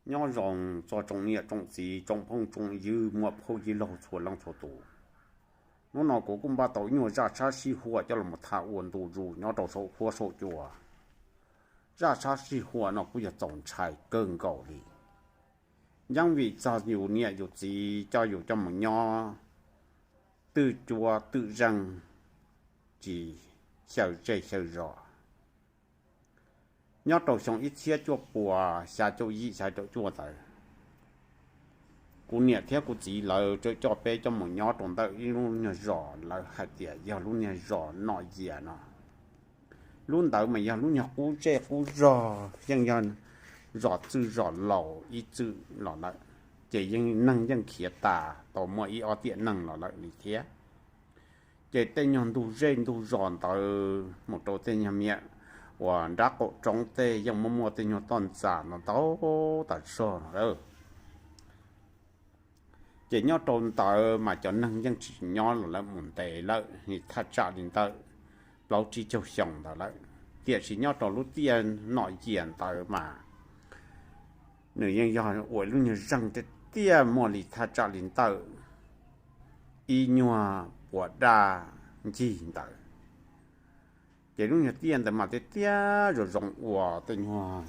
Nyob zoo txog tsoom niam tsoom txiv, tsoom phooj tsoom ywg, muam phauj yij laug txhua leej txhua tus. Hnub no kuv kuj npaj tau nyuag zaj sab sij huam coj los tham ua ntu zus nyob rau saum huab saum cua. Zaj sab sij huam no kuj yog txaus ntshai kawg nkaus li, yeej vim txog yus niam yus txiv coj yus coj mus nyob twj cuab twj zeej, tsis xyaw zej xyaw zos. Nyob rau xyoo ib txhiab cuaj puas xya caum yim xya caum cuaj ntawd, kuv niam thiab kuv txiv lawv txawm coj peb coj mus nyob rau ntawm ib lub nyuag zos lawv hais tias yog lub niag zos Nom Yias no. Lub ntawd mas yog lub nyuag qub zej qub zog, yeej yog zos txwj zos laus ib txwm los lawm, ces yeej neeg yeej khiav tas tau muaj ib ob tiam neeg los lawm li thiab. Ces tej nyuag ntug zej ntug zos ntawd mus rau tej nyuag miam uas nrab qaum roob tej yeej muaj muaj tej nyuag toj ntxas no ntau tas zog no. Ces nyob rau ntawd mas cov neeg yeej tsis nyob los lawm, mus ntev lawm, thaj tsam li ntawm plaub tsib caug xyoo ntawd lawm. Tiam sis nyob rau lub tiaj Nom Yias ntawd mas nws yeej yog ua lub nyuag zeej tiaj tiaj muaj li thaj tsam li ntawm ib nyuag puas daj ncig ntawd. Ces lub nyuag tiaj ntawd mas tiaj tiaj zoo zoo ua tej nyuag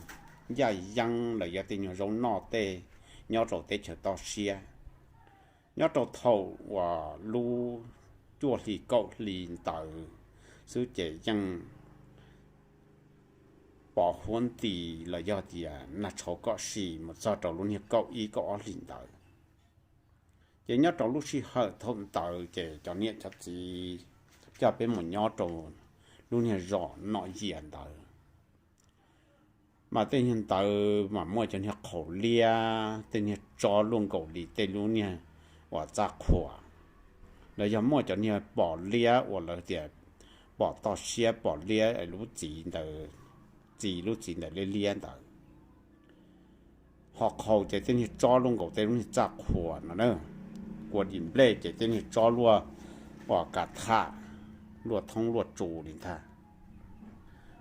ncaj yeeb los yog tej nyuag zaub noj tej nyob rau teb chaws toj siab. Nyob rau thaum uas lub cuaj hli kaum hli ntawd xwb ces yeej pos huab nti los yog tias nag tshauv kom si mus txog rau lub niag kaum ib kaum ob hlis ntawd. Ces nyob rau lub sij hawm thaum ntawd ces cov niam cov txiv coj peb mus nyob rau lub niag zos Nom Yias ntawd, mas tej nyuag ntawd mas muaj cov niag qhaus liab, tej niag tsob luaj nkaus li tej lub niag uas txaj qhua, los yog muaj cov niag pos liab uas lawv tias pos toj siab pos liab lub txiv ntawd, txiv lub txiv ntawd liab liab ntawd. Ho qhaus ces tej niag tsob luaj nkaus tej lub niag txaj qhua no na, kua dim nplej ces tej niag tsob luaj uas kav tham, luaj thoob luaj tsu li ntag.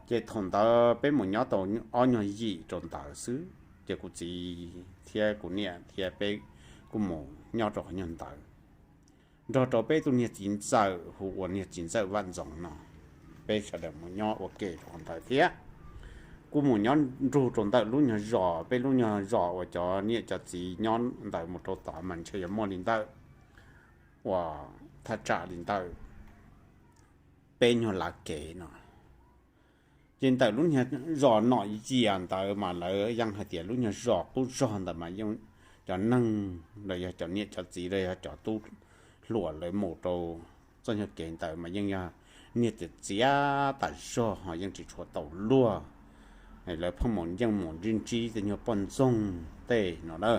Ces thaum ntawd peb mus nyob tau ob nyuag yim rau ntawd xwb ces kuv txiv thiab kuv niam thiab peb kuj mus nyob rau qhov nyuag ntawd nrog rau peb tus niag txiv ntxawm hu ua niag txiv ntxawm Vaj Ntxoov no. Peb sawv daws mus nyob ua ke rau qhov ntawd thiab. Kuj mus nyob nrug rau ntawm lub nyuag zos, peb lub nyuag zos uas cov niam cov txiv nyob ntawd mus rau tod mas ntshe yuav muaj li ntawm uas thaj tsam li ntawm peb nyuag lav kev no. Ces ntawm lub nyuag zos Nom Yias ntawd mas lawv yeej hais tias lub nyuag zos qub zog ntawd mas cov neeg los yog cov niam cov txiv los yog cov tub hluas lawv mus rau txoj nyuag kev ntawd mas yeej yog niag txiav txiav tas zog ho yeej tsis tshua tau luag. Lawv pheej mus yeej mus ntsib ntsib tej nyuag poj ntxoog tej no na.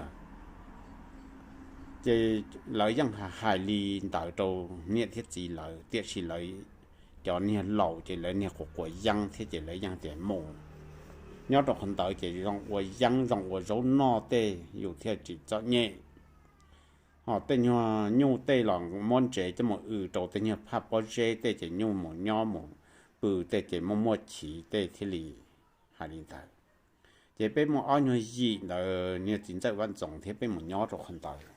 Ces lawv yeej hais li ntawd rau niam thiab txiv lawv, tiam sis lawv cov niag laus ces lawv niag quav quav yeeb thiab ces lawv yeej tias mus nyob rau qhov ntawd ces zoo ua yeeb zoo ua zaub noj tej yus thiaj tsis txom nyem. Ho tej nyuag nyuj tej los muab ntsev coj mus w rau tej nyuag phaj pob zeb tej ces nyuj mus nyob mus pw tej ces muaj muaj chiv tej thiaj li hais li ntawd. Ces peb muaj ob nyuag yim ntawd niag txiv ntxawm Vaj Ntxoov thiab peb mus nyob rau qhov ntawd.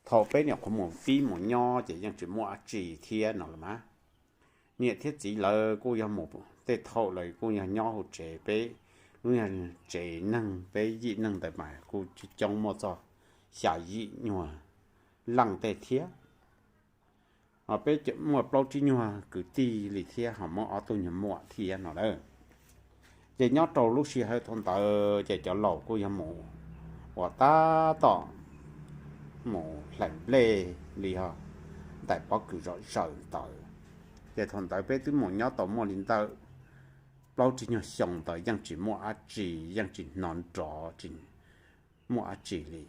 Thaum peb nyuam qhuav mus pib mus nyob ces yeej tsis muaj dab tsi thiab no los mas. Niam thiab txiv lawv kuj yog mus tej thaum lawv kuj yog nyob hauv tsev, peb lub tsev neeg peb yim neeg ntawd mas kuj coob coob muaj txog xya yim nyuag leej tej thiab. Peb muaj plaub tsib nyuag kwv tij li thiab ho muaj ob tug nyuag muam thiab no lawm. Ces nyob rau lub sij hawm thaum ntawd ces cov laus kuj yog mus uas tab tom mus hlais nplej li ho ntais pob kws zom zaws ntawd. Ces thaum ntawd peb twb mus nyob tau muaj li ntawm plaub tsib nyuag xyoo ntawd yeej tsis muaj dab tsi, yeej tsis hnov nrov tsis muaj dab tsi li.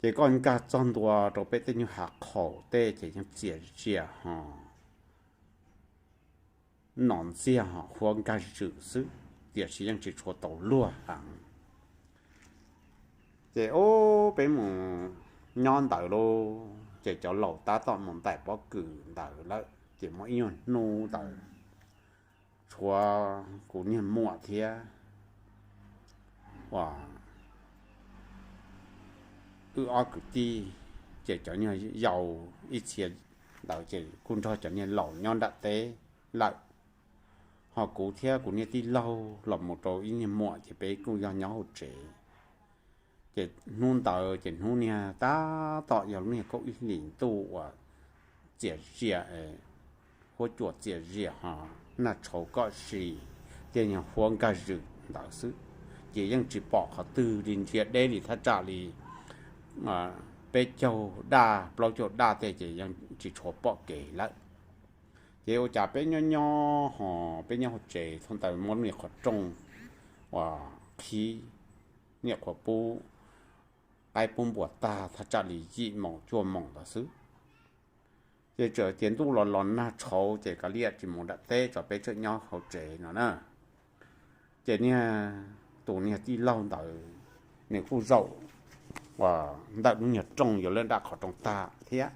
Ces koj nkag txog ntua rau peb tej nyuag hav qhaum tej ces yeej txias zias ho no ntxiag ho huab nkag zwm xwb, tiam sis yeej tsis tshua tau luag heev. Ces ub peb mus nyob ntawd lauj, ces cov laus tab tom mus ntais pob kws ntawd lawm ces muaj ib nyuag hnub ntawd tshuav kuv niag muam thiab ua wb ob kwv tij, ces cov niag yau ib txhia ntawd ces kuj nrog cov niag laus nyob nram teb lawm. Ho kuv thiab kuv niag tij laug los mus rau ib niag muam ces peb kuj yog nyob hauv tsev. Ces hnub ntawd ces hnub niag tab tom yog lub niag kaum ib hlis ntuj uas txias zias, huab cua txias zias ho nag tshauv kom si, thiaj yog huab nkag zws ntawd xwb. Ces yeej tsis pom qhov twg li, ntsia deb li thaj tsam li peb caug daj plaub caug daj tej ces yeej tsis tshua pom kev lawm. Ces ua cas peb nyob nyob ho peb nyob hauv tsev, thaum ntawd muab lub niag qhov rooj uas qhib, niam qhuav pub qaib pub npua tag thaj tsam li yim moos cuaj moos ntawd xwb. Ces txawm tias ntuj los los nag tshauv ces kav liam tsis mus nram teb, tso peb tseem nyob hauv tsev no na. Ces niag tus niag tij laug ntawd nws kuj zaum ua ntawm lub niag rooj yuav lawv nram qhov rooj tag thiab.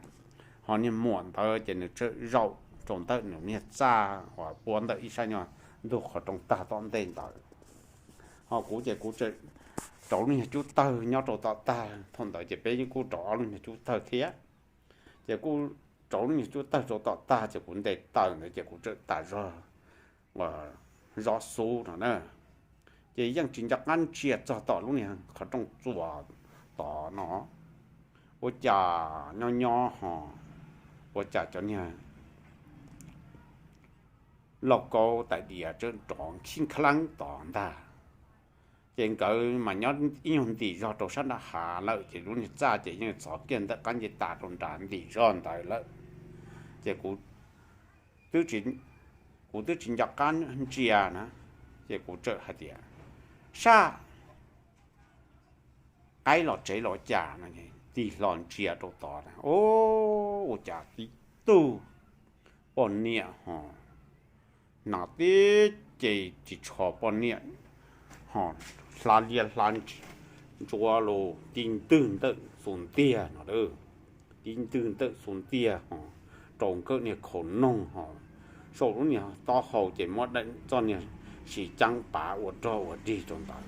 Ho niag muam ntawd ces nws tseem zaum rau ntawm nws niag txaj uas puab ntawm ib sab nyuag ntug qhov rooj tag tom ntej ntawd. Ho kuv ces kuv tseem rauv lub niag cub tawg nyob rau tom tag, thaum ntawd ces peb kuj rauv ob lub niag cub tawg thiab. Ces kuv rauv lub niag cub tawg rau tom tag ces kuv ntes taws ntawd ces kuv tseem tas zog uas zov xub no na. Ces yeej tsis nco qab ntsia txog tom lub niag qhov rooj txuas tod no, ua cas nyob nyob ho ua cas cov niag lauj kaub tais diav tseem nrov khib khlaeb tod ntag. Ces nkawd mas nyob ib nyuag ntim zog rau sab nram hav lawm ces lub niag txaj ces yeej txov kiag ntawm qab nce tas rau nram ntim zog ntawd lawm. Ces kuv twb tsis nco qab ntsia na, ces kuv txawm hais tias, sab qaib los tsev los cas no, tig hlo ntsia rau tod na, ua cas tib tug poj niam ho hnav tib ce ris tsho poj niam ho hla liab hla ntsuav los tib ntwg ntawm xus ntiag no, tib ntwg ntawm xus ntiag ho rau nkawm niag khau noog ho saum lub niag taub hau ces muab txoj niag si ceeb pav ua rog ua dig rau ntawd.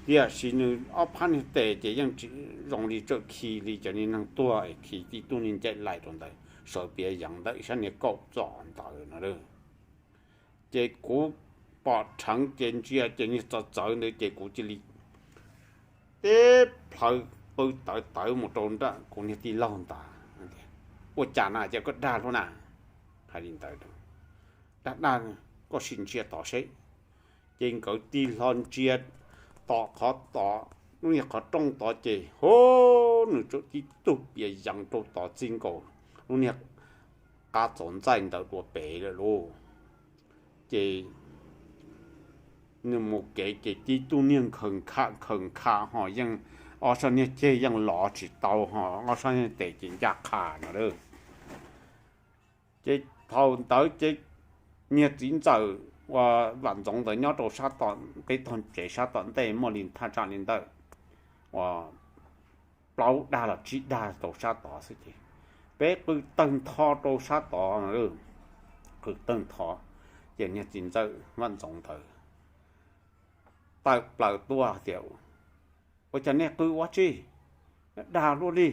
Tiam sis nws ob phab niag tes ces yeej tsis zoo li, tseem khi li cov niag neeg tuag es khi tib tug niag ncaim lais rau ntawd sawv piav yeev ntawm sab niag kaum txom ntawd no. Ces kuv pom rheev ces ntsia ces niag txawv txawv ntawd ces kuv cia li tib plhaw qw tawv tawv mus rau nram kuv niag tij laug ntawd, ua cas na, ces koj dag luaj na, hais li ntawd, dag dag, koj sim ntsia tod seb. Ces nkawd tig hlo ntsia tom qhov tod, lub niag qhov rooj tod ces ho nws tseem tib tug piav yeev rau tod txij nkaus lub niag qab txaus ntxaij ntawd dua pem lawm lauj. Ces nws mus kev ces tib tug niag nkhaws nkhav nkhaws nkhav ho yeej ob sab niag ceg yeej lov tsis tau ho ob sab niag tes ces ncaj qha no lawm. Ces thaum ntawd ces niag txiv ntxawm uas Vam Ntxoov ntawd nyob rau sab tom peb tog tsev sab tom ntej muaj li thaj tsam li ntawm uas plaub dag los tsib dag rau sab tod xwb ces peb qw tawg ntho rau sab tod, qw tawg ntho. Ces niag txiv ntxawm Vam Ntxoov ntawd tawm plaws tuaj tias, ua cas nej qw ua tsi, dag luaj li,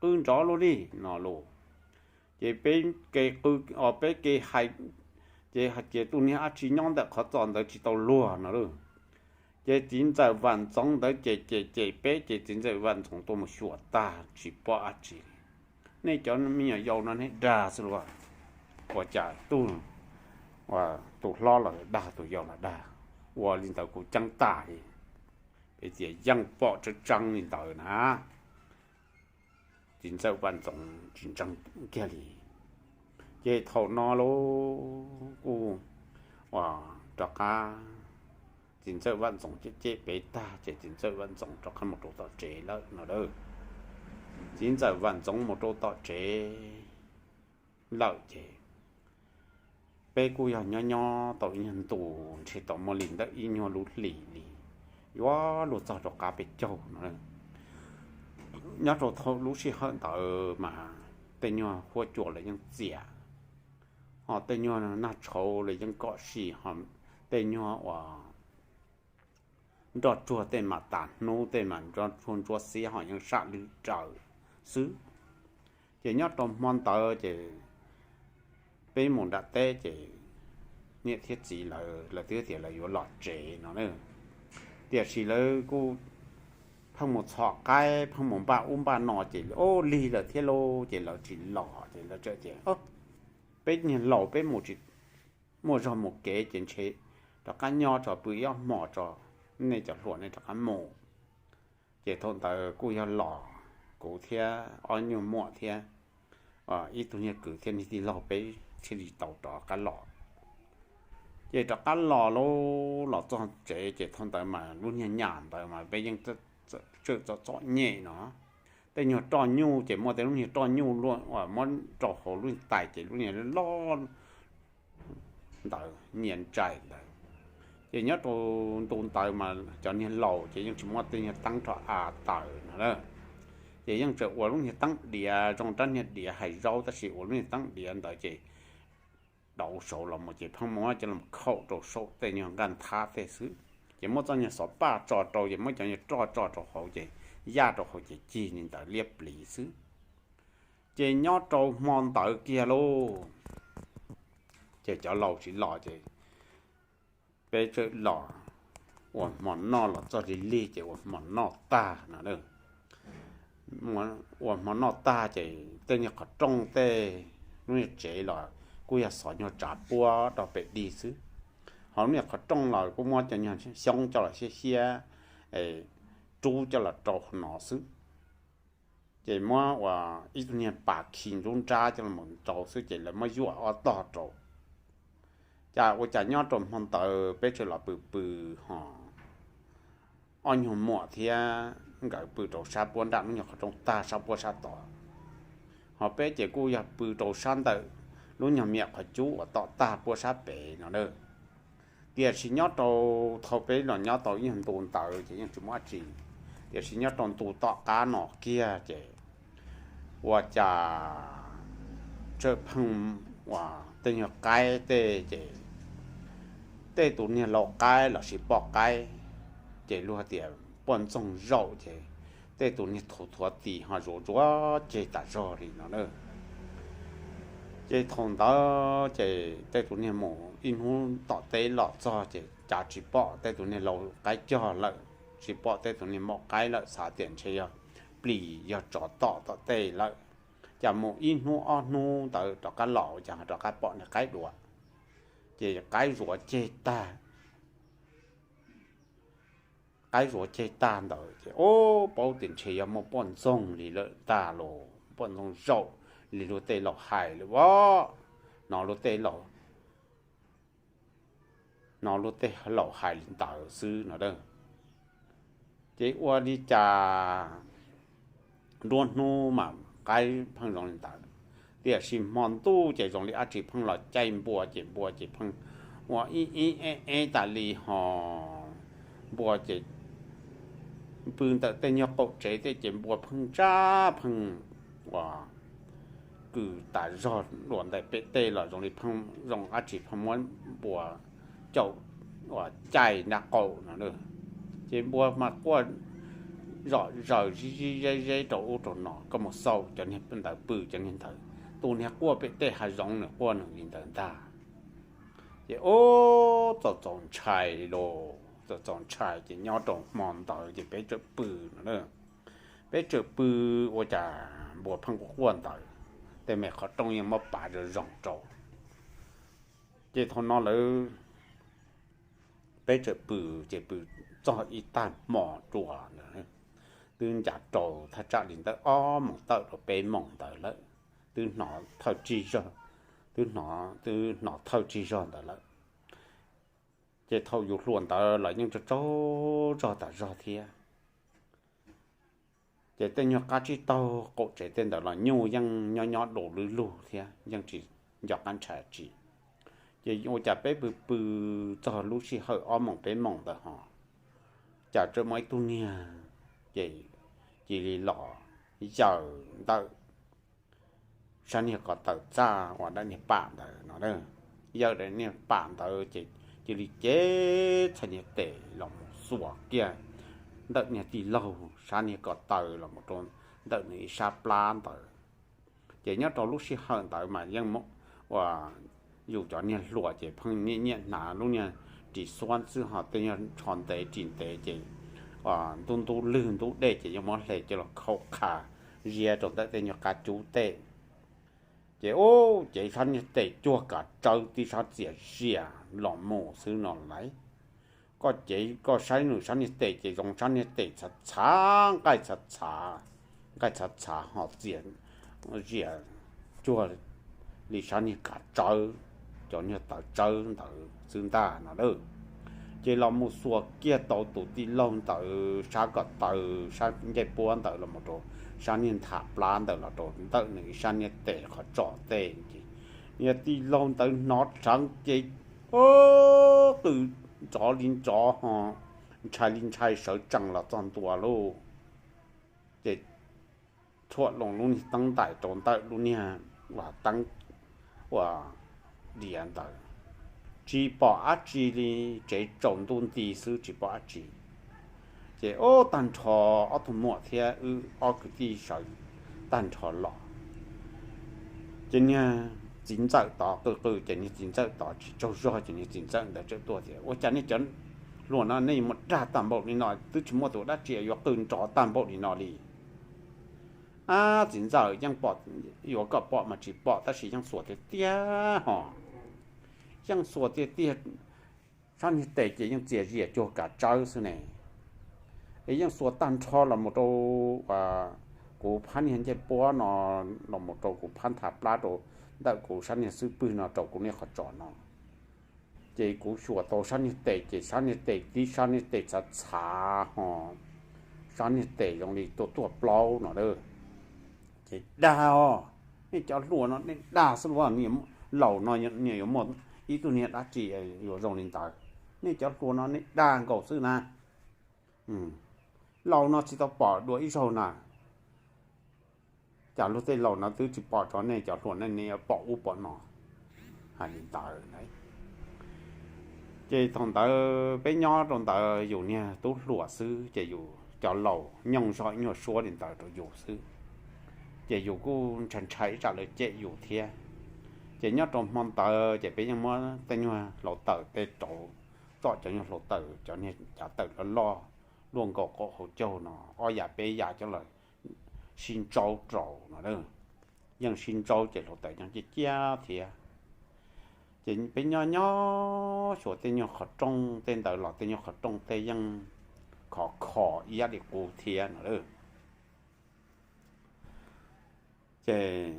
qw nrov luaj li no lauj. Ces peb ke qw, peb ke hais, ces hais tias tus niag dab tsi nyob ntawm qhov txos ntawd tsis tau luag no lauj. Ces txiv ntxawm Vam Ntxoov ntawd ces ces ces peb ces txiv ntxawm Vam Ntxoov tuaj mus xyuas tag tsis pom dab tsi li. Nej cov me nyuam yau no nej dag xwb lauj, ua cas tus hlob los dag tus yau los dag, ua li ntawd kuv ceeb tas li. Peb tias yeej pom tseeb tseeb li ntawd na. Txiv ntxawm Vam Ntxoov tsis ntseeg kiag li. Ces thaum no lauj kuj ua rov qab, txiv ntxawm Vam Ntxoov cem cem peb tag ces txiv ntxawm Vam Ntxoov rov qab mus rau tom tsev lawm no lauj. Txiv ntxawm Vam Ntxoov mus rau tom tsev lawm ces peb kuj yog nyob nyob tau ib nyuag ntu, ntshe tau muaj li ntawm ib nyuag lub hlis li, yuav luag txog rau qab peb caug no. Nyob rau thaum lub sij hawm ntawd mas tej nyuag huab cua los yeej txias, ho tej nyuag nag tshauv los yeej kom si, ho tej nyuag uas nroj tsuag tej mas tas hnub tej mas nroj tsuag ntsuab xiab ho yeej saj lwg daws xwb. Ces nyob rau hmo ntawd ces peb mus nram teb ces niam thiab txiv lawv, lawv twb tias lawv yuav los tsev no na. Tiam sis lawv kuj pheej mus txhom qaib pheej mus npaj ub npaj no ces ub lig lawm thiab lauj, ces lawv tsis los ces lawv txawm tias, peb niag laus peb mus tsis muaj zog mus kev ces ntshe rov qab nyob tso pw ib ob hmo tso, nej cov hluas nej rov qab mus. Ces thaum ntawd kuj yog los kuv thiab ob nyuag muam thiab ib tug niag kwv thiab niag tij laug peb thiaj li tau rov qab los. Ces rov qab los lauj, los txog tsev ces thaum ntawd mas lub niag nyam ntawd mas peb yeej txawm txom txom nyem no. Tej nyuag roj nyuj ces muaj tej lub niag roj nyuj luaj uas muab rau hauv lub niag tais ces lub niag loj ntawd nyias ntsais ntawd. Ces nyob rau ntu ntawd mas cov niag laus ces yeej tsis muaj tej niag teeb rho av taws no na. Ces yeej tseem ua lub niag teeb diav zoo rab niag diav hais zaub tab sis ua lub niag teeb diav ntawd ces dauv saud los mus ces pheej muab cov los khaum rau saum tej nyuag nqaj nthab tej xwb. Ces muab txoj niag xov paj tso rau ces muab cov niag roj tso rau hauv ces yaj rau hauv ces cig li ntawd liab pliv xwb. Ces nyob rau hmo ntawd kiag lauj, ces cov laus tsis los ces peb txawm los ua hmo noj los txog lig lig ces ua hmo noj tag no. Ua hmo noj tag ces tej niag qhov rooj tej lub niag tsev los kuj yog xov nyuag tsav puab rau pem dig xwb. Ho lub niag qhov rooj los kuj muab cov nyuag xyoob coj los xiab xiab rub coj los rau no xwb. Ces muab ua ib tug niag pas khi nruab nrab coj los rau xwb ces lawv muab yuam ob tog rau. Cas ua cas nyob rau hmo ntawd peb txawm los pw pw ho ob nyuag muam thiab nkawd pw rau sab puab nram lub nyuag qhov rooj tag sab puab sab tod. Ho peb ces kuj yog pw rau sab ntawm lub nyuag miam qhov cub uas tom tag puab sab pem no na. Tiam sis nyob rau thaum peb los nyob tau ib nyuag ntu ntawd ces yeej tsis muaj dab tsi. Tiam sis nyob rau ntu tom qab no kiag ces ua cas txawm pheej ua tej nyuag qaib tej ces tej tus niag laus qaib los sis poj qaib ces luag tias poj ntxoog zaum ces tej tus niag thuv thuav tis ho zuav zuav ceg tas zog li no na. Ces thaum ntawd ces tej tus niag mus ib hnub tom teb los txog ces cas tsis pom tej tus niag laus qaib cog lawm, tsis pom tej tus niag maum qaib lawm, xav tias ntshe yog plis yog tsov tom tom tej lawm. Cas mus ib hnub ob hnub ntawd rov qab los cas rov qab pom niag qaib dua, ces qaib zuav ceg tag. Qaib zuav ceg tag ntawd ces ub paub tias ntshe yog muaj poj ntxoog li lawm ntag los, poj ntxoog zaum li luag tej laus hais lawm os. No luag tej laus, no luag tej laus hais li ntawd xwb no. Ces ua li cas nruab hnub mas qaib pheej zoo li ntawd, tiam sis hmo ntuj ces zoo li dab tsi pheej los caij npua ces npua ces pheej ua ib ib eb eb tas li ho npua ces pw ntawm tej nyuag qaum tsev tej ces npua pheej ntsab pheej ua kws tas zog dua ntawm pem tej los zoo li pheej zoo dab tsi pheej muab npua caum ua caij nraub qaum no. Ces npua mas quaj zom zaws zib zib zeb zeb rau ub rau no, koj mus xauj cov niag ntawd pw cov niag ntawd, tus niag quaj pem tej hav zoov nws quaj nws li ntawd ntag. Ces ub txaus txaus ntshai los txaus txaus ntshai ces nyob rau hmo ntawd ces peb txawm pw no. Peb txawm pw ua cas npua pheej quaj ntawd, tej me qhov rooj yeej muab pav zoo zoo rau. Ces thaum no lawv, peb txawm pw, ces pw txog ib tag hmo dua ntawd, twb ncav rau thaj tsam li ntawm ob moos tawm rau peb moos ntawd lawm, twb hnov thawj tsig zog, twb hnov, twb hnov thawj tsig zog ntawd lawm. Ces thaum yus hluas ntawd los yeej tsaug tsaug zog tas zog thiab. Ces tej nyuag qab tsib taug qaum tsev tej ntawd los nyuj yeej nyob nyob du lug lug thiab yeej tsis nco qab ntshai tsi. Ces ua cas peb pw pw txog lub sij hawm ob moos peb moos ntawd ho cas txawm muaj ib tug niag ces cia li los yaws ntawm sab niag ko taw txaj uas daim niag pam ntawd no. Yaws daim niag pam ntawd ces cia li cev txhais niag tes los mus xuas kiag ntawm niag tij laug sab niag ko taw los mus rau ntawm nws ib sab plab ntawd. Ces nyob rau lub sij hawm ntawd mas yeej ua yus cov niag hluas ces pheej nyiam nyiam hnav lub niag ris xuab xwb, ho tej nyuag tsho ntev ris ntev ces ntub ntub lwg ntub dej ces yeej muab hle coj los khau qha ziab rau ntawm tej nyuag qab cub tej. Ces ub, ces sab niag tes cuag kav tsawb tib sab txias zias los mus xwb no lauj. Koj ces koj saib nws sab niag tes ces zoo sab niag tes txhav txhav, nqaij txhav txhav, nqaij txhav txhav ho txias zias cuag li sab niag kav tsawb, cov niag tawv tsawb ntawd xwb ntag no lauj. Ces los mus xuas kiag tau tus tij laug ntawd sab ko taw, sab ncej puab ntawd los mus rau sab niag nthav plab ntawd los rau ntawm nws ib sab niag tes qhov tso tej ces niag tij laug ntawd hnov rheev ces qw nrov li nrov ho ntshai li ntshai sawv tsees los txog ntua lauj. Ces tshuam loo lub niag teeb ntais rau ntawm lub niag uas teeb uas diav ntawd, tsis pom dab tsi li, tsev tsaus ntuj nti xwb tsis pom dab tsi. Ces ub, tag nrho ob tug muam thiab wb ob kwv tij sawv tag nrho los. Ces niag txiv ntxawm tod qw qw ces niag txiv ntxawm tod tsis tsaug zog ces niag txiv ntxawm ntawd txawm tuaj tias, Ua cas nej cov hluas no nej yuav mus dag tag npaum li no, twb tsis muaj tus dab tsi yuav qw nrov tag npaum li no li. Ab, txiv ntxawm, yeej pom, yuav kom pom mas tsis pom tab sis yeej xuas tiag tiag ho. Yeej xuas tiag tiag, sab niag tes ces yeej txias zias cuag kav tsawb xwb ne. Es yeej xuas tag nrho los mus rau kuv phab niag ncej puab no, los mus rau kuv phab nthav plab rau ntawm kuv sab niag xub pwg no rau kuv niag qhov tsos no. Ces kuv xyuas tau sab niag tes ces sab niag tes tib sab niag tes txhav txhav ho, sab niag tes zoo li tuaj tuaj plaub no lauj. Ces dag os, nej cov hluas no nej dag xwb lauj, laus no nws yuav muaj ib tug niag dab tsi yuav zoo li ntawd. Nej cov hluas no nej dag nkaus xwb na. Laus no tsis tau pom dua ib zaug na. Cas luag tej laus no twb tsis pom tso, nej cov hluas no nej yuav pom ub pom no. Hais li ntawd. Ces thaum ntawd peb nyob rau ntawd yus niag tub hluas xwb ces yus cov laus nyooj zog ib nyuag suab li ntawd rau yus xwb. Ces yus kuj ntshai ntshai ib tsam lawv cem yus thiab. Ces nyob rau hmo ntawd ces peb yeej muab tej nyuag hluav taws tej rauv, txoj cov nyuag hluav taws, cov niag cav taws loj loj luaj nkaus qaum hauv caug no, ob yam peb yam coj los sib ntsaub rau no. Yeej sib ntsaub ces hluav taws yeej ciaj ciaj thiab. Ces peb nyob nyob xyuas tej nyuag qhov rooj tej ntawd los tej nyuag qhov rooj tej yeej khov kho ib yam li qub thiab no lauj. Ces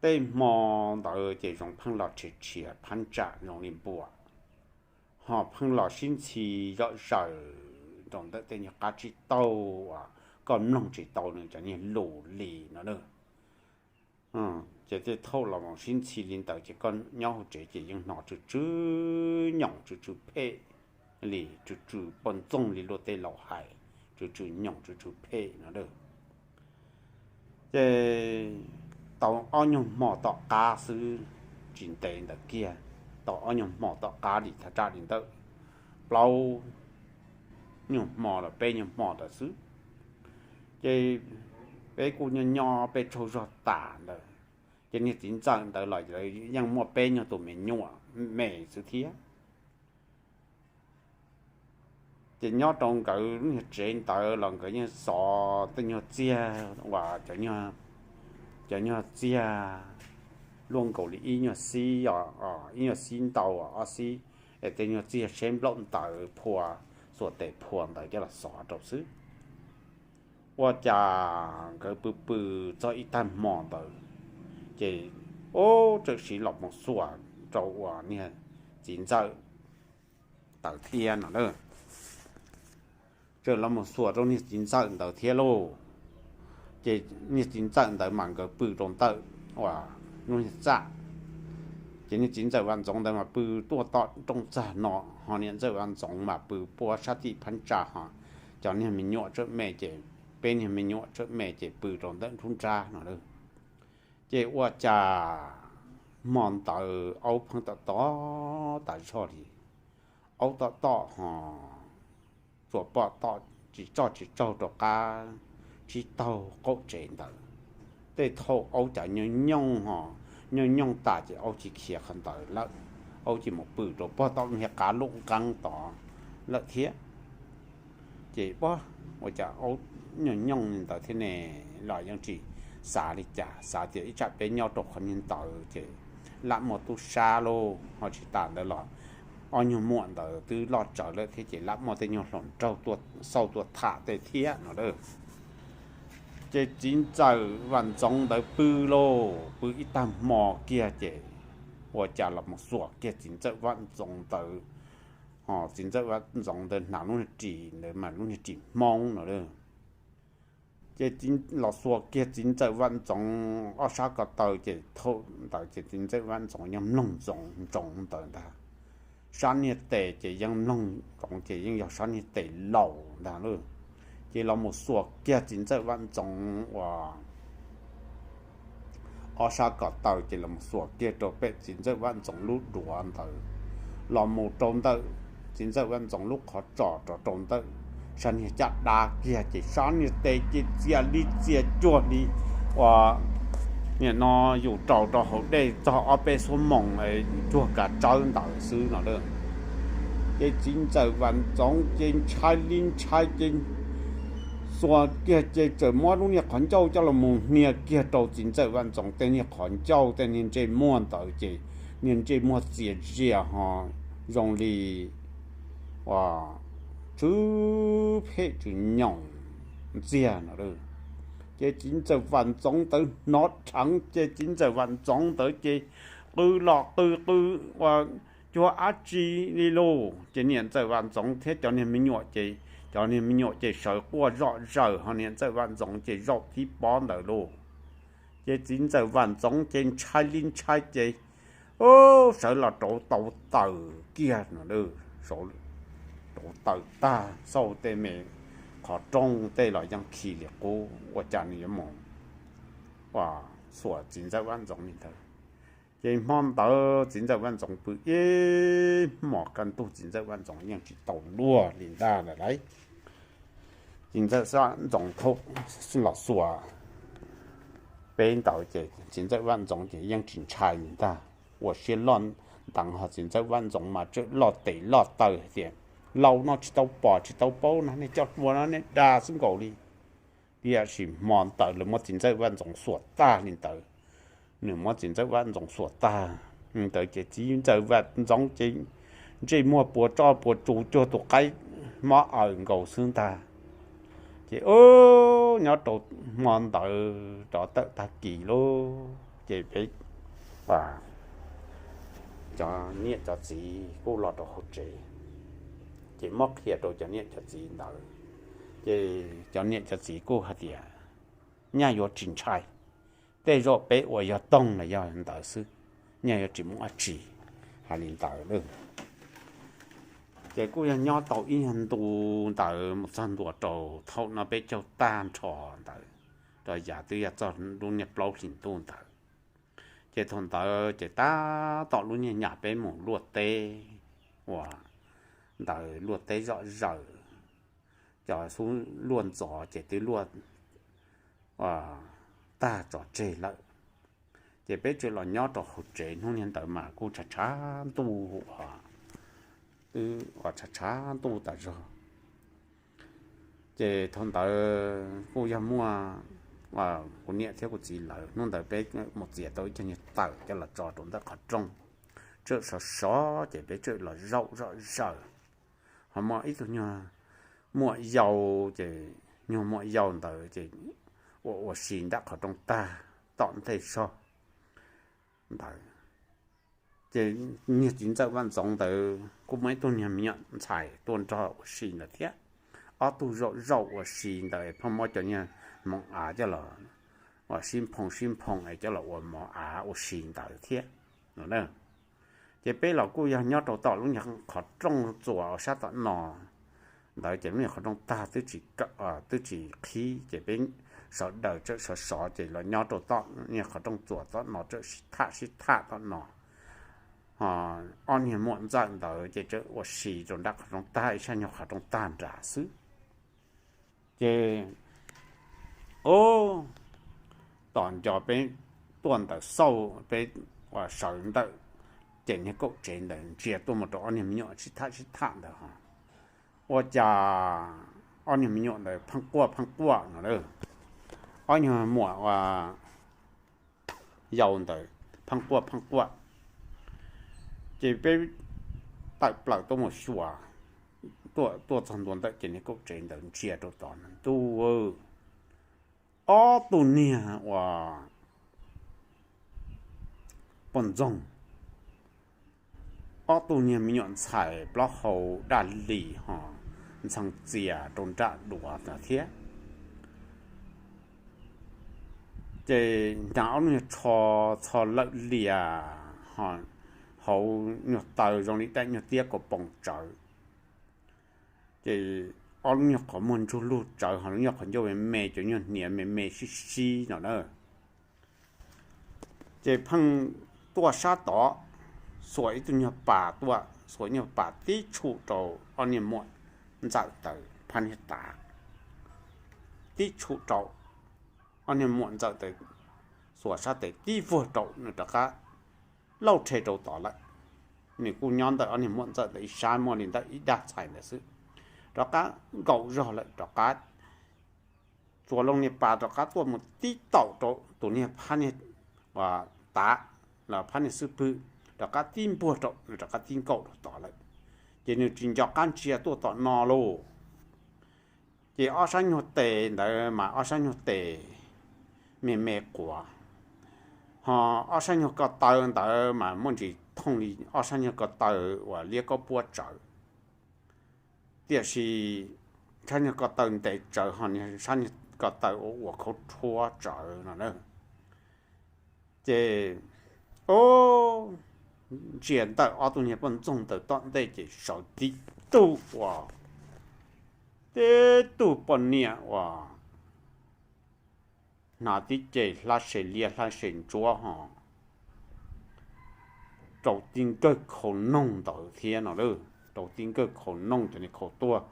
tej hmo ntawd ces zoo pheej los rhiav rhiav phab ntsa zoo li npua, ho pheej los sib ntxhi zom zaws rau ntawm tej nyuag qab tsib taug uas koj mloog tsis tau nws cov niag lus li no lauj. Ces tej thaum los sib ntxhi li ntawd ces koj nyob hauv tsev ces yeej hnov tsw tsw nyoom tsw tsw phem li, tsw tsw poj ntxoog li luag tej laus hais, tsw tsw nyoom tsw tsw phem no lauj. Ces tau ob nyuag hmo tom qab xwb, tsis ntev ntawd kiag, tau ob nyuag hmo tom qab li thaj tsam li ntawm plaub nyuag hmo los peb nyuag hmo ntawd xwb, ces peb kuj nyob nyob peb tsaug zog tas ntawd, ces niag txiv ntxawm ntawd los yeej muaj peb nyuag tus me nyuam me xwb thiab. Ces nyob rau nkawd lub niag tsev ntawd los nkawd yeej xov tej nyuag txiag uas cov nyuag txiag luaj nkaus li ib nyuag xib, ib nyuag xib ntau ob xib, es tej nyuag txiag seb nplaum ntawd phua, xuas tes phua ntawd coj los xov rau xwb. Ua cas nkawd pw pw txog ib tag hmo ntawd, ces ub, txawm siv los mus xuas rau uas niag txiv ntxawm ntawd thiab no lauj. Txawm los mus xuas rau niag txiv ntxawm ntawd thiab lauj. Ces niag txiv ntxawm ntawd mas nkawd pw rau ntawm uas lub niag txaj. Ces niag txiv ntxawm Vam Ntxoov ntawd mas pw tuaj tom rooj txag no, ho niam ntxawm Vam Ntxoov mas pw puab sab tim phab ntsa ho, cov niag me nyuam tsawm me ces, peb niag me nyuam tsawm me ces pw rau ntawm nruab nrab no lauj. Ces ua cas Hmo ntawd aub pheej tom tom tas zog li, aub tom tom ho tsuas pom tom tsis tso tsis tsaug rau qab tsib taug qaum tsev ntawd. Tej thaum aub cav nyooj nyooj ho nyooj nyooj tas ces aub tsis khiav qhov ntawd lawm, aub ces mus pw rau pog tom lub niag qab lub nqeeb tod lawm thiab. Ces ua cas aub nyooj nyooj li ntawd thiab ne, los yeej tsis xav li cas, xav tias ib tsam peb nyob rau qhov niag ntawd ces lam muaj tub sab lauj, ho tsis tas ntawd los ob nyuag muam ntawd twb loj tsawv lawm thiab ces lam muaj tej nyuag hluas nraug xauj tuaj tham tej thiab no lawm. Ces txiv ntxawm Vaj Ntxoov ntawd pw lauj, pw ib tag hmo kiag ces ua cas los mus xuas kiag txiv ntxawm Vaj Ntxoov ntawd, ho txiv ntxawm Vaj Ntxoov ntawd hnav lub niag ris ntawd mas lub niag ris Hmoob no lawm. Ces los xuas kiag txiv ntxawm Vaj Ntxoov ob sab ko taw ces thaum ntawd ces txiv ntxawm Vaj Ntxoov yeej mloog ntsoov ntsoov ntawd ntag. Sab niag tes ces yeej mloog ntsoov ces yeej yog sab niag tes laus ntag lauj. Ces los mus xuas kiag txiv ntxawm Vaj Ntxoov uas ob sab ko taw ces los mus xuas kiag rau pem txiv ntxawm Vaj Ntxoov lub duav ntawd, los mus rau ntawm txiv ntxawm Vaj Ntxoov lub qhov tsos rau rau ntawm sab niag caj dab kiag ces sab niag tes ces txias li txias cuag li uas nim no yus raus rau hauv dej txog ob peb xuab moos cuag kav tsawb ntawd xwb no lawm. Ces txiv ntxawm Vaj Ntxoov ces ntshai li ntshai ces xuas kiag ces txawm muab lub niag qhov ncauj coj los mus hnia kiag rau txiv ntxawm Vaj Ntxoov tej niag qhov ncauj tej niag ntsej muag ntawd ces niag ntsej muag txias zias ho zoo li uas tsw phem tsw nyoos ntxiag no. Ces txiv ntxawm Vaj Ntxoov ntawd hnov dheev ces txiv ntxawm Vaj Ntxoov ntawd ces qw los qw qw uas cuag dab tsi li lauj. Ces niam ntxawm Vaj Ntxoov thiab cov niag me nyuam ces, cov niag me nyuam ces sawv quaj zom zaws ho niam ntxawm Vaj Ntxoov ces zaum thib pob ntawd lauj. Ces txiv ntxawm Vaj Ntxoov ces ntshai li ntshai ces sawv los rauv taws kiag no, rauv taws tag xauj tej me qhov rooj tej los yeej khi li qub ua cas nws yuav mus xuas txiv ntxawm Vaj Ntxoov li ntawd. Ces hmo ntawd txiv ntxawm Vaj Ntxoov pw ib hmos kaj ntug txiv ntxawm Vaj Ntxoov yeej tsis tau luag li ntag lawm lauj. Txiv ntxawm Vaj Ntxoov thaum los xuas peb ntawd ces txiv ntxawm Vaj Ntxoov ces yeej tsis ntshai li ntag, ua siab loj nteev ho txiv ntxawm Vaj Ntxoov mas tseem loj tes loj taw hais tias, laus no tsis tau pom tsis tau paub no, nej cov hluas no nej dag xwb nkaus li. Tiam sis hmo ntawd lawv muab txiv ntxawm Vaj Ntxoov xuas tag li ntawd. Nws muab txiv ntxawm Vaj Ntxoov xuas tag li ntawd ces txiv ntxawm Vaj Ntxoov ces ntsej muag puas tsoj puas tsu cuag tus qaib mob aws nkaus xwb ntag. Ces nyob rau hmo ntawd rov tawm tag kis lauj ces peb cov niam cov txiv kuj los rau hauv tsev, ces muab qhia rau cov niam cov txiv ntawd, ces cov niam cov txiv kuj hais tias, nyaj yuav tsis ntshai, tej zaum peb ua yog toog los yog ntawd xwb, nyaj yuav tsis muaj dab tsi, hais li ntawd. Ces kuj yog nyob tau ib nyuag ntu ntawd mus txog ntua rau thaum no peb caug tag nrho ntawd, rau yav twb yog txog lub niag plaub hlis ntuj ntawd. Ces thaum ntawd ces tab tom lub niag nyam peb mus luaj teb uas ntawd luaj teb zom zaws, cov xub luaj ntxov ces twb luaj tag tso tseg lawm. Ces peb tseem los nyob rau hauv tsev, hnub niag ntawd mas kuj tshav tshav ntuj, twb tshav tshav ntuj tas zog. Ces thaum ntawd kuj yog muaj kuv niam thiab kuv txiv lawv, hnub ntawd peb mus txiav tau ib co nyuag tawm coj los tso rau ntawm qhov rooj, tseem sov sov ces peb tseem los zaum zom zaws. Ho muaj ib tug nyuag muam yau, ces nyuag muam yau ntawd ces ua ua si ntawm qhov rooj tag tom ntej zog ntawd. Ces niag txiv ntxawm Vaj Ntxoov ntawd kuj muaj ib tug niag me nyuam ntxhais tuaj nrog ua si ntawd thiab. Ob tug zaum zaum ua si ntawd pheej muab cov niag mov av coj los ua sib phoo sib phoo es coj los ua mov av ua si ntawd thiab no. Ces peb los kuj yog nyob rau tom lub nyuag qhov rooj txuas sab tom no ntawd ces lub nyuag qhov rooj tag twb tsis, twb tsis qhib ces peb sawv daws txawm sov sov ces los nyob rau tom niag qhov rooj txuas tom no txawm sib tham sib tham tom no. Ob niag muam ntxawm ntawd ces txawm ua si rau nram qhov rooj tag, ib sab nyuag qhov rooj tag nrad xwb. Ces, o, tom nco peb tuaj ntawd xauj peb uas sawv ntawm ces niag kaum tsev ntawd ntsia tuaj mus rau ob niag me nyuam sib tham sib tham ntawd ho, ua cas ob niag me nyuam ntawd pheej quaj pheej quaj no lawm. Ob niag muam uas yau ntawd pheej quaj pheej quaj. Ces peb tawm plaws tuaj mus xyuas, tuaj txog ntua ntawm ces niag kaum tsev ntawd ntsia rau tod ntuj, ob tug niag uas poj ntxoog, ob tug niag me nyuam ntxhais plaub hau daj li ho ntxhee txias rau nram duav thiab. Ces nag ob lub nyuag tsho txho lawm lias, hauv nyuag taw zoo li daim nyuag tiab kaus poom tsawv. Ces ob lub nyuag qhov muag ntsug lug tsawv ho lub nyuag qhov ncauj me me, cov nyuag hniav me me sib sib no na. Ces pheej tuaj sab tod, xuas ib tug nyuag pas tuaj, xuas nyuag pas tib tshum rau ob niag muam ntxawm ntawd phab niag tav, tib tshum rau ob niag muam ntxawm ntawd, xuas sab tes tib vuag rau nws rov qab lauj rhe rau tod lawm. Nws kuj nyob ntawm ob niag muam ntxawm ntawd ib sab muaj li ntawm ib dag txhais ntawd xwb, rov qab nkaum zog lawm rov qab txuas loo niag pas rov qab tuaj mus tib taum rau tus niag phab niag tav los phab niag xub pwg, rov qab tib npuag rau nws rov qab tib nkaum rau tod lawm. Ces nws tsis nco qab ntsia tuaj tom no lauj. Ces ob sab nyuag tes ntawd mas ob sab nyuag tes me me quav, ho ob sab nyuag ko taw ntawd mas muaj ntsis thooj li ob sab nyuag ko taw uas liab kaub puab tsawv. Tiam sis sab nyuag ko taw ntev tsawv ho sab nyuag ko taw ua ua khaub rhuab tsawv no na. Ces ntsia ntawm ob tug niag poj ntxoog ntawd tom ntej ces sawv tib tug uas, tib tug poj niam uas hnav tib ce hlab se liab hlab se ntsuab ho rau tib nkawg khau noog ntawd thiab no lawm, rau tib nkawg khau noog cov niag khau tuag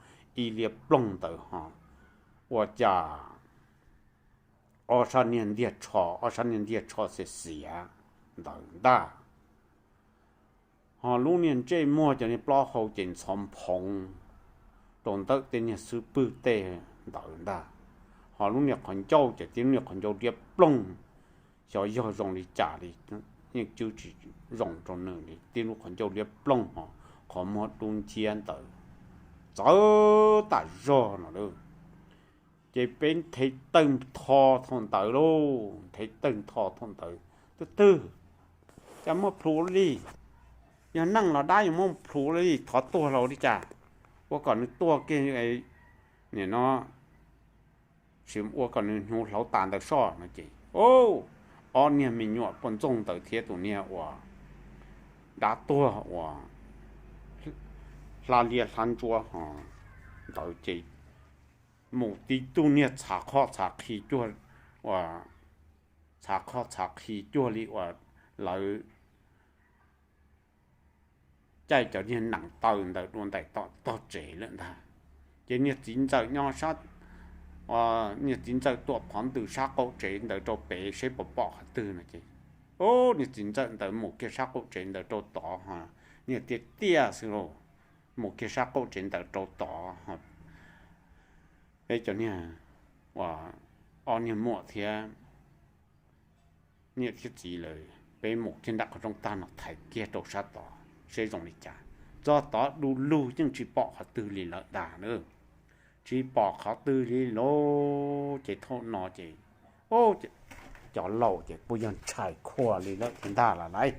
ib liab ploog ntawd ho, ua cas ob sab niag ntiag tsho, ob sab niag ntiag tsho xiav xiav ntawd ntag. Ho lub niag ntsej muag cov niag plaub hau ces ntxhov nphoov rau ntawm tej niag xub pwg tej ntawd ntag. Ho lub niag qhov ncauj ces tib lub niag qhov ncauj liab ploog, xyov yog zoo li cas li, yeej cwb tsis zoo rau nws li, tib lub qhov ncauj liab ploog ho qhov muag dub nciab ntawd txawv tas zog no lawm. Ces peb nthev tawg ntho thaum ntawd lauj, nthev tawg ntho thaum ntawd, twb twg cas muaj plhus li, yog neeg los dab yuav muaj plhus li, thov tuag los li cas, ua kom nws tuag kiag, nim no sim ua kom nws hnyuv hlauv tas ntawd soj no ces, ob niag me nyuam poj ntxoog ntawd thiab tus niag uas dab tuag uas hlab liab hlab ntsuab ho ntawd ces mus tib tug niag txhav qhoj txhav qhi cuag, uas txhav qhoj txhav qhi cuag li uas lawv caij cov niag nees taw ntawd dua ntais tom tog tsev lawm ntag. Ces niag txiv ntxawm nyob sab, niag txiv ntxawm tuam phov ntws sab qaum tsev ntawd rau pem seb puas pom qhov twg no ces, niag txiv ntxawm ntawd mus kiag sab qaum tsev ntawd rau tod ho, niag tiaj tiaj xwb lauj, mus kiag sab qaum tsev ntawd rau tod ho, peb cov niag, uas ob niag muam thiab niam thiab txiv lawm peb mus kiag nram qhov rooj tag no thaiv kiag rau sab tod seb zoo li cas. Txog tod du lug yeej tsis pom qhov twg li lawm ntag na. Tsis pom qhov twg li lauj. Ces thaum no ces, cov laus ces puas yog ntshai khuaj li lawm ntag lawm lauj.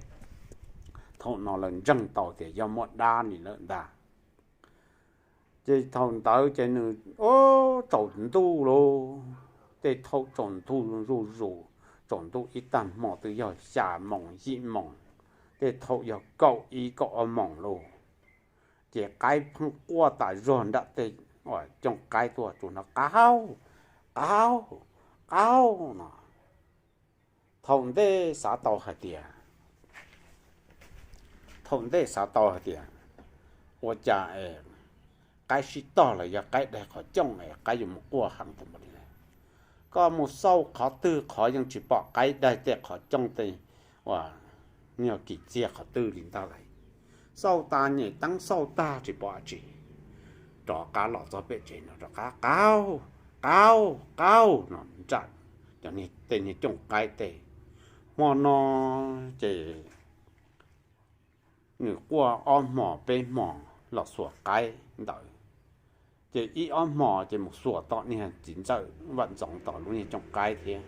Thaum no lawv ntseeg tau tias yog muaj dab li lawm ntag. Ces thaum ntawd ces nws, tsaus ntuj lauj. Tej thaum tsaus ntuj zuj zus, tsaus ntuj ib tag hmo twb yog xya moos yim moos, tej thaum yog kaum ib kaum ob moos lauj. Ces qaib pheej quaj tas zog nram tej, uas cooj qaib tuaj tsuas hnov qaub, qaub, qaug no. Thaum ntej xav tau hais tias, thaum ntej xav tau hais tias, ua cas es qaib sib tog los yog qaib daig qhov cooj es qaib yuav mus quaj heev tau npaum li. Koj mus xauj qhov twg qhov yeej tsis pom qaib daig tej qhov cooj tej uas nyuag kis txiag qhov twg li ntag lawm. Xauj tas nyem teeb xauj tag tsis pom dab tsi. Rov qab los txog pem tsev no rov qab qaug, qaug, qaug no nram cov niag tej niag cooj qaib tej. Hmo no ces nws quaj ob hmos peb hmos los xuas qaib ntawd. Ces ib ob hmos ces mus xuas tom niag txiv ntxawm Vam Ntxoov tom lub niag cooj qaib thiab.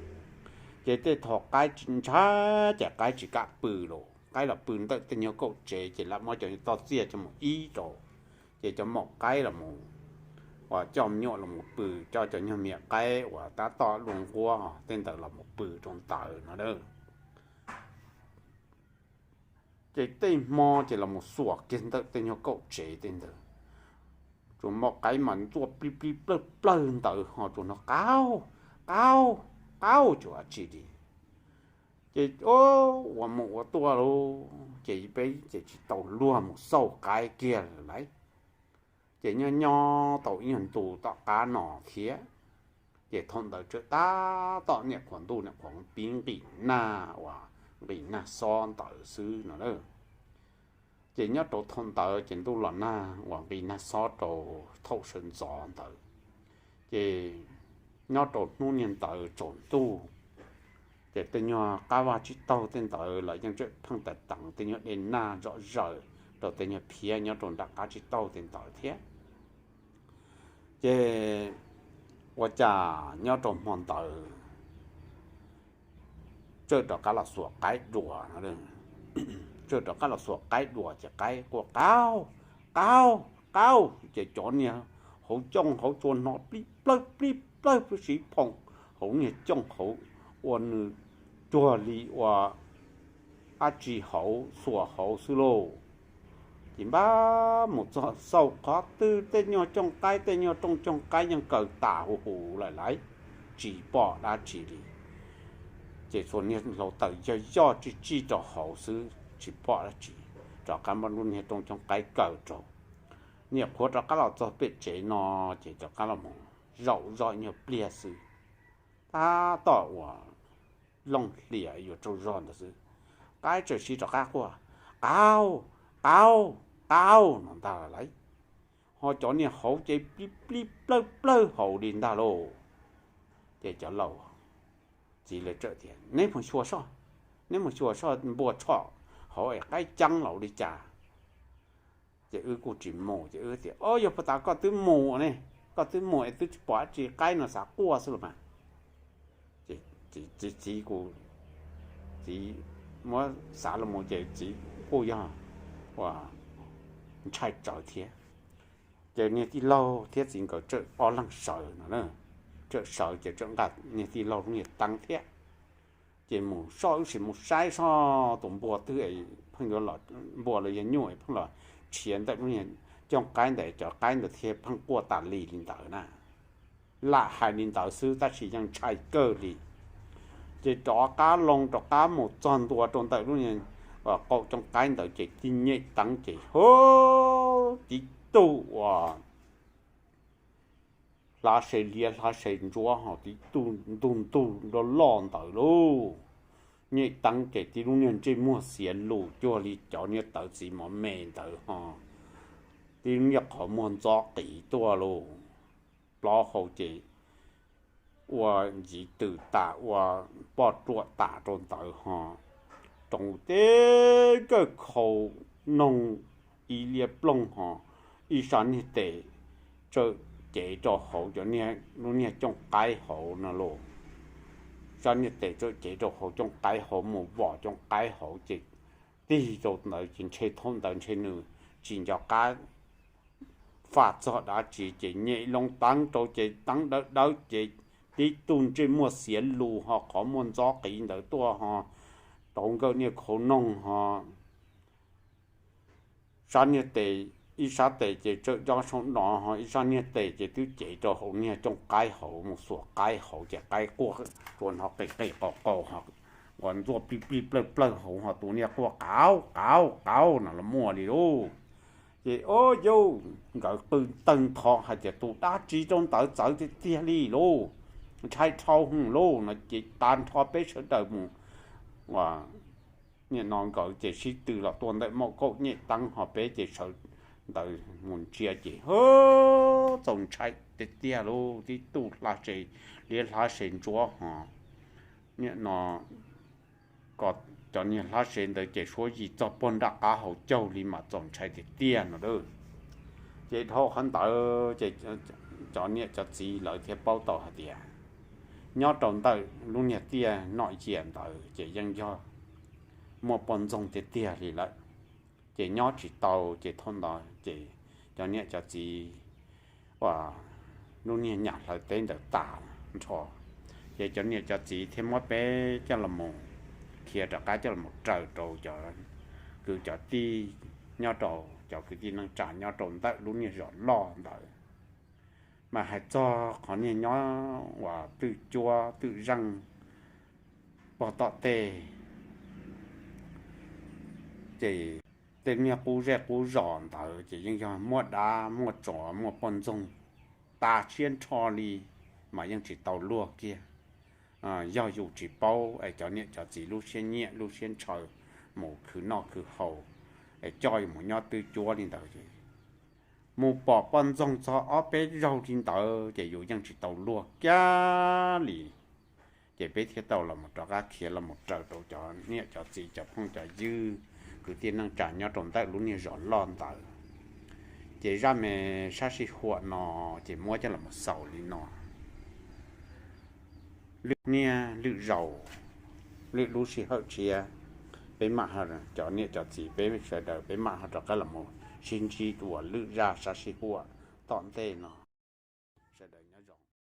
Ces tej thaum qaib tsis ntshai ces qaib tsis kam pw los, qaib los pw ntawm tej nyuag kaum tsev ces lam muab cov toj txiaj coj mus ib rau. Ces cov maum qaib los mus, uas coj me nyuam los mus pw, coj cov nyuag me nyuam qaib uas tab tom luag nquab tej ntawd los mus pw rau ntawd no. Ces tej hmo ces los mus xuas kiag ntawm tej nyuag kaum tsev tej ntawd, tsuas maum qaib mas ntxuaj plib plib plawg plawg ntawd ho tsuas no qaug, qaug, qaug tsis ua tsi li. Ces ua mus ua tuaj lauj, ces peb ces tsis tau luag mus xauj qaib kiag lawm. Ces nyob nyob tau ib nyuag ntu tom qab no thiab, ces thaum ntawd tseem tab tom niam qhuav ntuj niam qhuav pib nqis nag uas nqis nag xob ntawd xwb no na. Ces nyob rau thaum ntawd ces ntuj los nag uas nqis nag xob rau thaum sawv ntxov ntawd. Ces nyob rau hnub niag ntawd tsaus ntuj, ces tej nyuag qab vaj tsib taug tej ntawd los yeej tseem pheej teev teev tej nyuag dej nag zom zaws rau tej nyuag phiab nyob rau nram qab tsib taug tej ntawd thiab. Ces ua cas nyob rau hmo ntawd tseem rov qab los xuas qaib dua no. Tseem rov qab los xuas qaib dua ces qaib quaj qaug, qaug, qaug ces cov niag hauv cooj hauv tsuas hnov plib plawg plib plawg plib siv phoom hauv niag cooj hauv, ua nws cuag li ua dab tsi hauv xuas hauv xwb lauj. Ces npaj mus txog xauj qhov twg tej nyuag cooj qaib tej nyuag rooj cooj qaib yeej kaw tas huv huv lawm lauj, tsis pom dab tsi li. Ces txhua niag hluav taws yog yoj tsij tsij rau hauv xwb tsis pom dab tsi. Rov qab muab lub niag rooj cooj qaib kaw rau, niam qhuav rov qab los txog pem tsev no, ces rov qab los mus zaum zoj nyuag pliag xwb, tab tom uas looj hlias yuav tsaug zog ntawd xwb, qaib txawm sib rov qab quaj, qaug, qaug, qaug no ntag lauj. Ho cov niag hauv ces plib plib plawg plawg hauv li ntag lauj. Ces cov laus txiv lawv txawm tias, neb mus xyuas soj, neb mus xyuas soj npua tshom hauv es qaib ceeb los li cas. Ces wb kuj tsis mus, ces wb tias, o, yog puas tas koj twb mus ne, koj twb mus es twb tsis pom dab tsi, qaib no xav quaj xwb los mas. Ces txiv, txiv kuj, txiv muab xav los mus ces txiv kuj yog ua ntshai tsawv thiab. Ces niag tij laug thiab txiv nkawd txawm ob leeg sawv no, txawm sawv ces txawm nqa niag tij laug lub niag teeb thiab. Ces mus soj wb sim mus saib soj tus npua twg pheej yuav los, npua los yog nyuj pheej los tshiav ntawm lub niag cooj qaib ntawd, cov qaib ntawd thiaj pheej quaj tas li li ntawd na. Lam hais li ntawd xwb tab sis yeej ntshai kawg li. Ces rov qab loo rov qab mus txog ntua rau ntawm lub niag qaum cooj qaib ntawd ces tib nyem teeb ces hu, tib tug uas hlav se liab hlav se ntsuab ho tib tug ntug ntug loj loj ntawd lauj. Nyem teeb ces tib lub niag ntsej muag xiav lus cuag li cov niag tawv txiv mov me ntawd ho, tib lub niag qhov muag ntxob qiv tuaj lauj. Plaub hau ces ua ntxiv twm tas ua poj ruam tas rau ntawd ho, roos teb kawg khau noog ib liab ploog ho, ib sab niag tes txawm cev rau hauv cov niag lub niag cooj qaib hauv no lauj. Sab niag tes txawm cev rau hauv cooj qaib hauv mus vom cooj qaib hauv ces tig rau ntawd ces ntshe thaum ntawd ntshe nws tsis nco qab faj txog dab tsi ces nyem loo teeb rau ces teeb dawb dawb ces tib tug ntsej muag xiav lus ho qhov muag ntxob qiv ntawd tuaj ho, tau nkawm niag khau noog ho, sab niag tes ib sab tes ces tsawm cov saum no, ho ib sab niag tes ces twb cev rau hauv niag cooj qaib hauv mus xuas qaib hauv ces qaib quaj tsuas hnov qis qis qaus qaus, ho nquas ntxuaj plij plij plawg plawg hauv, ho tus niag quaj qauv qauv qauv no los muaj li lauj. Ces o yauj, nkawd qw tawg ntho hais tias tus dab tsi rau ntawd txawv tiag tiag li lauj, ntshai dhau hwv lauj no ces tag nrho peb sawv daws mus, nim no nkawd ces sib tw los tua ntawm moj kauj nyem teeb, ho peb ces sawv ntawd mus ntsia ces txaus ntshai tiag tiag lauj, tib tug hla se liab hla se ntsuab ho nim no kom cov niag hlab se ntawd ces suab yim txog puag nram qab hauv caug li mas txaus ntshai tiag tiag no lauj. Ces dhau qhov ntawd ces cov niam cov txiv lawv thiaj paub tau hais tias nyob rau ntawm lub niag tiaj Nom Yias ntawd ces yeej yog muaj poj ntxoog tiag tiag li lawm, ces nyob tsis tau. Ces thaum ntawd ces cov niam cov txiv uas lub niag nyam hlawv teb ntawd tas nrho, ces cov niam cov txiv thiaj muab peb coj los mus khiav rov qab coj los mus raws rau cov kwv cov tij nyob rau, cov kwv tij neej tsa nyob rau ntawm lub niag zos loj ntawd. Mas hais txog qhov niag nyob uas twj cuab twj zeej pog tom tej, ces tej niag qub zej qub zos ntawd ces yeej yog muaj dab muaj tsov muaj poj ntxoog tas siab nrho li, mas yeej tsis tau luag kiag. Yog yus tsis paub es cov niam cov txiv lub siab nyiam lub siab ntshaw mus khwv noj khwv haus es coj yus mus nyob twj cuab li ntawd ces mus pom poj ntxoog txog ob peb zaug li ntawd ces yus yeej tsis tau luag kiag li. Ces peb thiaj tau los rov qab khiav los mus raws rau cov niam cov txiv cov phooj cov ywg kwv tij neej tsa nyob rau ntawm lub niag zos loj ntawd. Ces zaj me sab sij huam no ces muab coj los xaus li no. Lwm niaj lwm zaus, lwm lub sij hawm tshiab, peb mam, cov niam cov txiv peb sawv daws peb mam ho rov qab los sib ntsib dua lwm zaj sab sij huam tom ntej no. Sawv daws nyob zoo.